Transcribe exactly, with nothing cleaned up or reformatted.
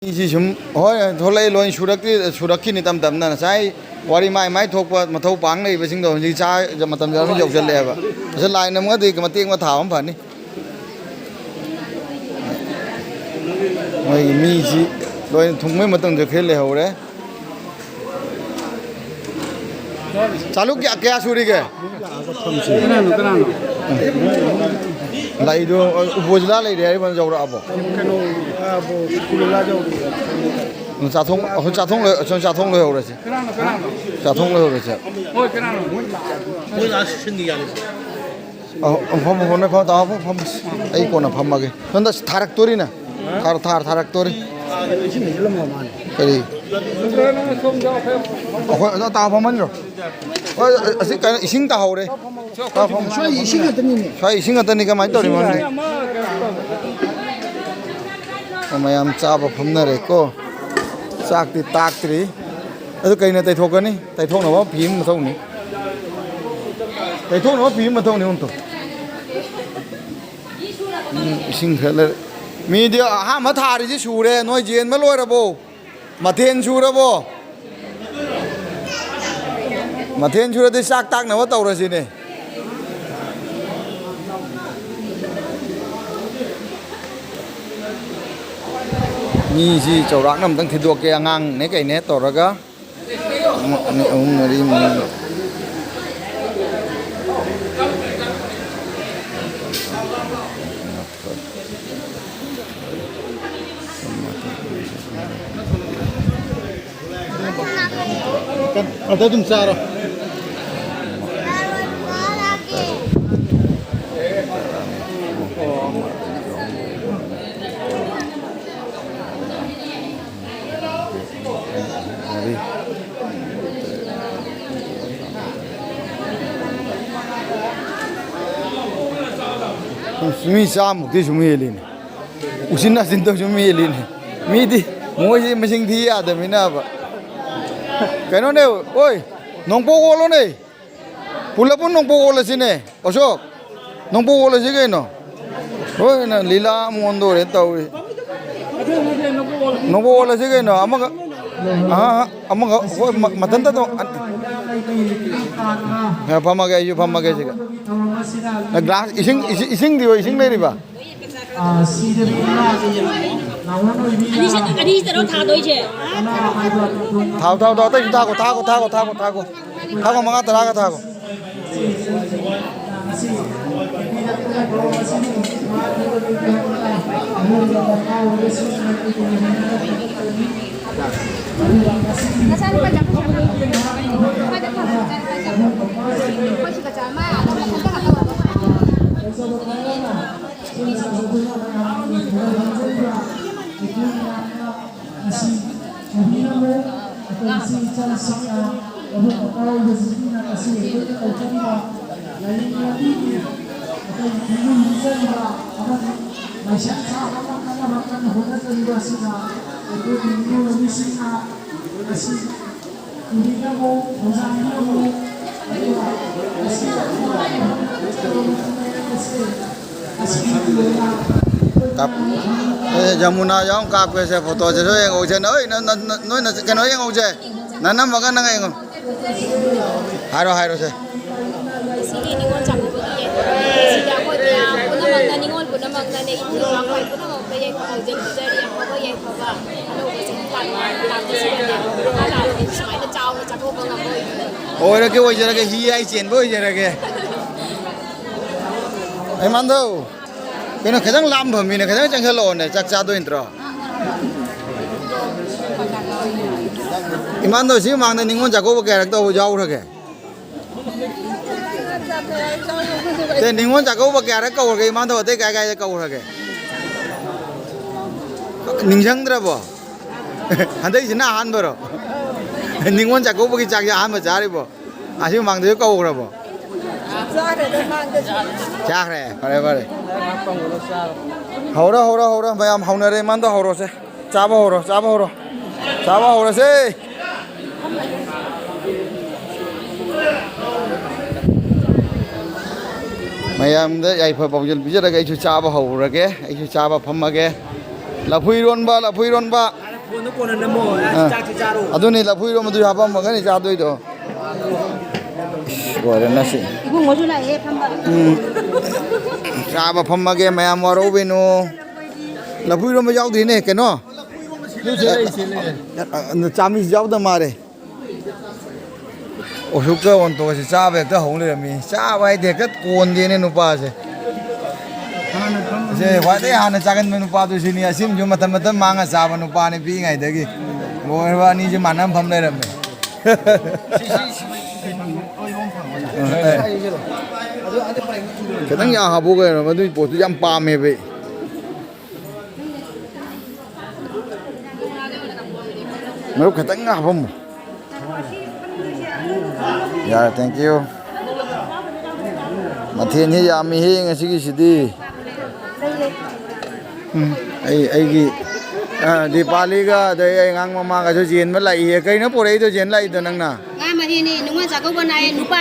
ꯃꯤꯁꯤ ꯁꯨꯝ, ꯍꯣꯏ, ꯊꯣꯛꯂꯛꯏ, ꯂꯣꯏ ꯁꯨꯔꯛꯇꯤ-, ꯁꯨꯔꯛꯈꯤꯅꯤ ꯇꯞ ꯇꯞꯅ꯫ ꯉꯁꯥꯏ ꯋꯥꯔꯤ ꯃꯥꯏ ꯃꯥꯏ ꯊꯣꯛꯄ ꯃꯊꯧ ꯄꯥꯡ ꯂꯩꯕꯁꯤꯡꯗꯣ ꯍꯧꯖꯤꯛ ꯆꯥ ꯃꯇꯝ ꯑꯗꯨꯝ ꯌꯧꯁꯜꯂꯛꯑꯦꯕ꯫ ꯑꯁꯤ ꯂꯥꯏꯟ ꯑꯃꯒꯗꯤ ꯃꯇꯦꯛ ꯑꯃ ꯊꯥꯕ ꯑꯃ ꯐꯅꯤ꯫ ꯃꯣꯏꯒꯤ ꯃꯤꯁꯤ ꯂꯣꯏꯅ ꯊꯨꯡꯕꯩ ꯃꯇꯝꯗ ꯈꯔ ꯂꯩꯍꯧꯔꯦ꯫ ꯆꯥꯂꯨꯛ ꯀꯌꯥ, ꯀꯌꯥ ꯁꯨꯔꯤꯒꯦ? ꯀꯅꯥꯅꯣ, ꯀꯅꯥꯅꯣ? ꯂꯩꯗꯣ, ꯎꯄꯣꯖꯤꯂꯥ ꯂꯩꯔꯦ ꯍꯥꯏꯔꯤꯕ ꯌꯧꯔꯛꯑꯕꯣ? ꯀꯩꯅꯣ, ꯑꯥ, ꯕꯣ, ꯁꯨꯀꯨꯂꯥ ꯌꯧꯔꯛꯑꯦ꯫ ꯆꯥꯊꯣꯡ, ꯑꯩꯈꯣꯏ ꯆꯥꯊꯣꯡ ꯂꯣꯏ-, ꯑꯁꯣꯝ ꯆꯥꯊꯣꯡ ꯂꯣꯏꯍꯧꯔꯁꯦ꯫ ꯀꯅꯥꯅꯣ, ꯀꯅꯥꯅꯣ? ꯆꯥꯊꯣꯡ ꯂꯣꯏꯍꯧꯔꯁꯦ꯫ ꯍꯣꯏ, ꯀꯅꯥꯅꯣ? ꯃꯣꯏ ꯂꯥꯛꯑ ꯁꯤꯟꯒꯦ ꯌꯥꯅꯤ꯫ ꯑ, ꯐꯝꯃꯣ, ꯐꯝꯃꯣ, ꯐꯝꯃꯣ, ꯇꯥꯃꯣ, ꯐꯝꯃꯣ, ꯐꯝꯃꯣ꯫ ꯑꯩ ꯀꯣꯟꯅ ꯐꯝꯃꯒꯦ꯫ ꯁꯣꯝꯗ ꯊꯥꯔꯛꯇꯣꯔꯤꯅ꯫ ꯊꯥꯔ-, ꯊꯥꯔ-, ꯊꯥꯔꯛꯇꯣꯔꯤ꯫ ꯏꯁꯤꯡ ꯍꯩꯖꯤꯜꯂꯝꯃꯣ ꯃꯥꯅꯦ꯫ ꯀꯔꯤ? ꯑꯩꯈꯣꯏ ꯑꯗꯣ ꯇꯥꯃꯣ ꯐꯝꯍꯟꯈ꯭ꯔꯣ꯫ ꯍꯣꯏ, ꯑꯁꯤ ꯀꯩꯅꯣ, ꯏꯁꯤꯡ ꯇꯥꯍꯧꯔꯦ꯫ ꯇꯥ ꯐꯝ-, ꯁ꯭ꯋꯥꯏ ꯏꯁꯤꯡ ꯉꯥꯛꯇꯅꯤꯅꯦ꯫ ꯁ꯭ꯋꯥꯏ ꯏꯁꯤꯡ ꯉꯥꯛꯇꯅꯤ, ꯀꯃꯥꯏꯅ ꯇꯧꯔꯤꯅꯣ ꯈꯪꯗꯦ꯫ ꯃꯌꯥꯝ ꯆꯥꯕ ꯐꯝꯅꯔꯦꯀꯣ꯫ ꯆꯥꯛꯇꯤ ꯇꯥꯛꯇ꯭ꯔꯤ꯫ ꯑꯗꯨ ꯀꯩꯅ ꯇꯩꯊꯣꯛꯀꯅꯤ? ꯇꯩꯊꯣꯛꯅꯕ ꯐꯤ ꯑꯃ ꯃꯊꯧꯅꯤ꯫ ꯇꯩꯊꯣꯛꯅꯕ ꯐꯤ ꯑꯃ ꯃꯊꯧꯅꯤ, ꯑꯝꯇ꯫ ꯎꯝ, ꯏꯁꯤꯡ ꯈꯔ ꯂꯩꯔꯦ꯫ ꯃꯤꯗꯤ ꯑꯍꯥꯟꯕ ꯊꯥꯔꯤꯁꯤ ꯁꯨꯔꯦ꯫ ꯅꯣꯏ ꯆꯦꯟꯕ ꯂꯣꯏꯔꯕꯣ? ꯃꯊꯦꯟ ꯁꯨꯔꯕꯣ? ꯃꯊꯦꯟ ꯁꯨꯔꯗꯤ ꯆꯥꯛ ꯇꯥꯛꯅꯕ ꯇꯧꯔꯁꯤꯅꯦ꯫ ꯃꯤꯁꯤ ꯆꯥꯎꯔꯥꯛꯅ ꯑꯝꯇꯪ ꯊꯤꯗꯣꯛꯀꯦ, ꯑꯉꯥꯡꯅꯦ ꯀꯩꯅꯦ ꯇꯧꯔꯒ꯫ ꯑꯃ, ꯑꯅꯤ, ꯑꯍꯨꯝ, ꯃꯔꯤ, ꯃꯉꯥ꯫ ꯑꯗ ꯑꯗꯨꯝ ꯆꯥꯔꯣ꯫ ꯃꯤ ꯆꯥꯃꯨꯛꯇꯤ ꯁꯨꯝ ꯍꯦꯜꯂꯤꯅꯦ꯫ ꯎꯆꯤꯟ ꯅꯥꯆꯤꯟꯗ ꯁꯨꯝ ꯍꯦꯜꯂꯤꯅꯦ꯫ ꯃꯤꯗꯤ ꯃꯣꯏꯁꯤ ꯃꯁꯤꯡ ꯊꯤ ꯌꯥꯗꯕꯅꯤꯅꯕ꯫ ꯀꯩꯅꯣꯅꯦ, ꯑꯣꯏ, ꯅꯣꯡꯄꯣꯛ ꯑꯣꯜꯂꯣꯅꯦ꯫ ꯄꯨꯂꯞ ꯄꯨꯟ ꯅꯣꯡꯄꯣꯛ ꯑꯣꯜꯂꯁꯤꯅꯦ꯫ ꯑꯁꯣꯛ, ꯅꯣꯡꯄꯣꯛ ꯑꯣꯜꯂꯁꯤ ꯀꯩꯅꯣ꯫ ꯍꯣꯏ, ꯅꯪ ꯂꯤꯂꯥ ꯑꯃ ꯑꯣꯟꯗꯣꯔꯦ ꯇꯧꯔꯤ꯫ ꯅꯣꯡꯄꯣꯛ ꯑꯣꯜꯂꯁꯤ ꯀꯩꯅꯣ, ꯑꯃꯒ, ꯑꯍꯥ, ꯑꯍꯥ, ꯑꯃꯒ, ꯍꯣꯏ, ꯃ-, ꯃꯊꯟꯇ ꯑꯗꯨꯝ, ꯑ, ꯐꯝꯃꯒꯦ, ꯑꯩꯁꯨ ꯐꯝꯃꯒꯦ ꯁꯤꯒ꯫ ꯒ꯭ꯂꯥꯁ, ꯏꯁꯤꯡ, ꯏꯁꯤꯡ, ꯏꯁꯤꯡꯗꯤ ꯍꯣꯏ, ꯏꯁꯤꯡ ꯂꯩꯔꯤꯕ? ꯑꯅꯤꯁꯤꯗ-, ꯑꯅꯤꯁꯤꯗꯔꯣ ꯊꯥꯗꯣꯏꯁꯦ? ꯊꯥꯎ, ꯊꯥꯎ, ꯊꯥꯎ, ꯑꯇꯩꯁꯨ ꯊꯥꯈꯣ, ꯊꯥꯈꯣ, ꯊꯥꯈꯣ, ꯊꯥꯈꯣ, ꯊꯥꯈꯣ꯫ ꯊꯥꯈꯣ, ꯃꯉꯥ ꯇꯔꯥꯒ ꯊꯥꯈꯣ꯫ ꯑꯁꯤ ꯇꯧꯕꯤꯔꯝꯃꯨ꯫ ꯑꯩꯈꯣꯏ ꯏꯆꯦ ꯏꯆꯥꯁꯤꯡꯅ ꯃꯕꯨꯛ ꯃꯄꯥ ꯑꯣꯏꯕꯁꯤꯡꯅ ꯉꯁꯤ ꯑꯩꯈꯣꯏꯅ ꯇꯧꯖꯔꯤꯕ ꯂꯥꯏꯅꯤꯡ ꯂꯝꯕꯤꯒꯤ ꯑꯩꯈꯣꯏ ꯄꯨꯛꯅꯤꯡ ꯍꯨꯆꯜꯂꯤꯕ ꯑꯃꯗꯤ ꯂꯥꯏꯁꯪ ꯁꯥꯕ ꯉꯝꯅꯅꯕ ꯀꯟꯅ ꯍꯣꯠꯅꯖꯔꯤꯕ ꯑꯁꯤꯅ ꯑꯩꯈꯣꯏꯒꯤ ꯃꯤꯑꯣꯏꯕꯁꯤꯡꯅ ꯉꯁꯤ ꯇꯧꯕꯤꯔꯝꯃꯨ, ꯊꯧꯖꯥꯟꯕꯤꯔꯝꯃꯨ꯫ ꯑꯗꯨꯒ ꯉꯁꯤ ꯑꯩꯈꯣꯏꯅ ꯀꯞ-, ꯑꯦ, ꯖꯃꯨꯅꯥ ꯌꯥꯎ ꯀꯥꯞꯀꯦꯁꯦ, ꯐꯣꯇꯣꯁꯦ ꯁꯣꯏ ꯌꯦꯡꯍꯧꯁꯦ꯫ ꯅꯣꯏ, ꯅ-, ꯅ-, ꯅ-, ꯅꯣꯏꯅ ꯀꯩꯅꯣ ꯌꯦꯡꯍꯧꯁꯦ, ꯅꯅꯝꯃꯒ ꯅꯪ ꯌꯦꯡꯉꯣ꯫ ꯍꯥꯏꯔꯣ, ꯍꯥꯏꯔꯣꯁꯦ꯫ ꯉꯁꯤꯒꯤ ꯅꯤꯉꯣꯜ ꯆꯥꯛꯀꯧꯕꯒꯤ ꯌꯥꯏꯐꯕ ꯁꯤꯗ ꯑꯩꯈꯣꯏ ꯃꯌꯥꯝ ꯄꯨꯝꯅꯃꯛꯅ, ꯅꯤꯉꯣꯜ ꯄꯨꯝꯅꯃꯛꯅ, ꯏꯄꯨ ꯏꯄꯥ ꯄꯨꯝꯅꯃꯛꯇ ꯌꯥꯏꯐꯕ ꯍꯧꯖꯤꯛ ꯄꯤꯖꯔꯤ꯫ ꯑꯐꯕ ꯌꯥꯏꯐꯕ, ꯑꯅꯧꯕ ꯆꯍꯤ ꯂꯥꯛꯄ ꯂꯥꯛꯄꯁꯤꯗꯅꯦ, ꯃꯈꯥ ꯇꯥꯕꯗꯤ ꯁꯨꯃꯥꯏꯅ ꯆꯥꯎꯅ ꯆꯥꯛꯀꯧꯕ ꯉꯝꯕ ꯑꯣꯏꯕꯤꯌꯨ꯫ ꯑꯣꯏꯔꯒꯦ, ꯑꯣꯏꯖꯔꯒꯦ, ꯍꯤ ꯍꯥꯏ ꯆꯦꯟꯕ ꯑꯣꯏꯖꯔꯒꯦ꯫ ꯏꯃꯥꯟꯗꯧ, ꯀꯩꯅꯣ, ꯈꯤꯇꯪ ꯂꯥꯞꯅ ꯐꯝꯃꯤꯅꯦ, ꯈꯤꯇꯪ ꯆꯪꯁꯜꯂꯛꯑꯣꯅꯦ, ꯆꯥꯛ ꯆꯥꯗꯣꯏ ꯅꯠꯇ꯭ꯔꯣ? ꯏꯃꯥꯟꯗꯧ, ꯁꯤ ꯃꯃꯥꯡꯗ ꯅꯤꯉꯣꯜ ꯆꯥꯛꯀꯧꯕ ꯀꯌꯥꯔꯛ ꯇꯧꯕ ꯌꯥꯎꯈ꯭ꯔꯒꯦ? ꯑꯦ, ꯅꯤꯉꯣꯜ ꯆꯥꯛꯀꯧꯕ ꯀꯌꯥꯔꯛ ꯀꯧꯔꯒꯦ ꯏꯃꯥꯟꯗꯧ? ꯑꯇꯩ ꯀꯥꯏ ꯀꯥꯏꯗ ꯀꯧꯈ꯭ꯔꯒꯦ? ꯅꯤꯡꯁꯤꯡꯗ꯭ꯔꯕꯣ? ꯍꯟꯗꯛꯁꯤꯅ ꯑꯍꯥꯟꯕꯔꯣ? ꯅꯤꯉꯣꯜ ꯆꯥꯛꯀꯧꯕꯒꯤ ꯆꯥꯛꯁꯦ ꯑꯍꯥꯟꯕ ꯆꯥꯔꯤꯕꯣ? ꯑꯁꯤ ꯃꯃꯥꯡꯗꯁꯨ ꯀꯧꯈ꯭ꯔꯕꯣ? ꯆꯥꯈ꯭ꯔꯦꯗ ꯃꯃꯥꯡꯗꯁꯨ꯫ ꯆꯥꯈ꯭ꯔꯦ꯫ ꯐꯔꯦ, ꯐꯔꯦ꯫ ꯍꯧꯔꯣ, ꯍꯧꯔꯣ, ꯍꯧꯔꯣ꯫ ꯃꯌꯥꯝ ꯍꯧꯅꯔꯦ꯫ ꯏꯃꯥꯟꯗꯧ ꯍꯧꯔꯣꯁꯦ꯫ ꯆꯥꯕ ꯍꯧꯔꯣ, ꯆꯥꯕ ꯍꯧꯔꯣ꯫ ꯆꯥꯕ ꯍꯧꯔꯁꯦ꯫ ꯃꯌꯥꯝꯗ ꯌꯥꯏꯐ ꯄꯥꯎꯖꯦꯜ ꯄꯤꯖꯔꯒ ꯑꯩꯁꯨ ꯆꯥꯕ ꯍꯧꯔꯒꯦ꯫ ꯑꯩꯁꯨ ꯆꯥꯕ ꯐꯝꯃꯒꯦ꯫ ꯂꯐꯨ ꯏꯔꯣꯟꯕ, ꯂꯐꯨ ꯏꯔꯣꯟꯕ꯫ ꯐꯣꯟꯗꯣ ꯀꯣꯟꯅ ꯅꯝꯃꯣ꯫ ꯑꯥ꯫ ꯆꯥꯛꯁꯤ ꯆꯥꯔꯣ꯫ ꯑꯗꯨꯅꯤ, ꯂꯐꯨ ꯏꯔꯣꯝꯕꯗꯨꯁꯨ ꯍꯥꯄꯝꯃꯒꯅꯤ ꯆꯥꯗꯣꯏꯗꯣ꯫ ꯏꯁ, ꯂꯣꯏꯔꯦ ꯉꯁꯤ꯫ ꯏꯕꯨꯡꯉꯣꯁꯨ ꯂꯥꯛꯑꯦ ꯐꯝꯕ꯫ ꯎꯝ꯫ ꯆꯥꯕ ꯐꯝꯃꯒꯦ ꯃꯌꯥꯝ, ꯋꯥꯔꯧꯕꯤꯅꯨ꯫ ꯂꯐꯨ ꯏꯔꯣꯝꯕ ꯌꯥꯎꯗꯦꯅꯦ, ꯀꯩꯅꯣ? ꯆꯥꯃꯤꯁ ꯌꯥꯎꯗ ꯃꯥꯜꯂꯦ꯫ ꯎꯁꯨꯞꯀ ꯑꯣꯟꯇꯣꯛꯑꯁꯤ ꯆꯥꯕ ꯍꯦꯛꯇ ꯍꯧ ꯂꯩꯔꯝꯃꯤ꯫ ꯆꯥꯕ ꯍꯥꯏꯗꯤ ꯍꯦꯛꯇ ꯀꯣꯟꯗꯦꯅꯦ ꯅꯨꯄꯥꯁꯦ꯫ ꯁꯦ, ꯈ꯭ꯋꯥꯏꯗꯒꯤ ꯍꯥꯟꯅ ꯆꯥꯒꯟꯕ ꯅꯨꯄꯥꯗꯨ ꯁꯤꯅꯤ꯫ ꯑꯁꯤꯃꯁꯨ ꯃꯇꯝ ꯃꯇꯝ ꯃꯥꯡꯉ ꯆꯥꯕ ꯅꯨꯄꯥꯅꯤ ꯄꯤꯛꯏꯉꯩꯗꯒꯤ꯫ ꯂꯣꯏꯔꯕ ꯑꯅꯤꯁꯦ ꯃꯥꯟꯅ ꯐꯝ ꯂꯩꯔꯝꯃꯦ꯫ ꯈꯤꯇꯪ ꯌꯥꯝ ꯍꯥꯞꯄꯨ ꯀꯩꯅꯣ, ꯃꯗꯨꯒꯤ ꯄꯣꯠꯇꯨ ꯌꯥꯝ ꯄꯥꯝꯃꯦꯕ ꯑꯩ꯫ ꯃꯔꯨꯞ ꯈꯤꯇꯪ ꯍꯥꯞꯄꯝꯃꯨ꯫ ꯌꯥꯔꯦ, thank you꯫ ꯃꯊꯦꯜꯁꯤ ꯌꯥꯝꯃꯤꯍꯦ ꯉꯁꯤꯒꯤꯁꯤꯗꯤ꯫ ꯎꯝ, ꯑꯩ, ꯑꯩꯒꯤ, ꯑ, ꯗꯤꯄꯥꯂꯤꯒ ꯑꯗꯩ ꯑꯩ ꯑꯉꯥꯡ ꯃꯃꯥꯒꯁꯨ ꯆꯦꯟꯕ ꯂꯥꯛꯏꯍꯦ꯫ ꯀꯩꯅꯣ ꯄꯣꯔꯛꯏꯗꯣ, ꯆꯦꯟ ꯂꯥꯛꯏꯗꯣ ꯅꯪꯅ? ꯉꯥ ꯃꯍꯤꯅꯤ, ꯅꯨꯡꯉꯥ ꯆꯥꯛꯀꯧꯕ ꯅꯥꯏ, ꯅꯨꯄꯥ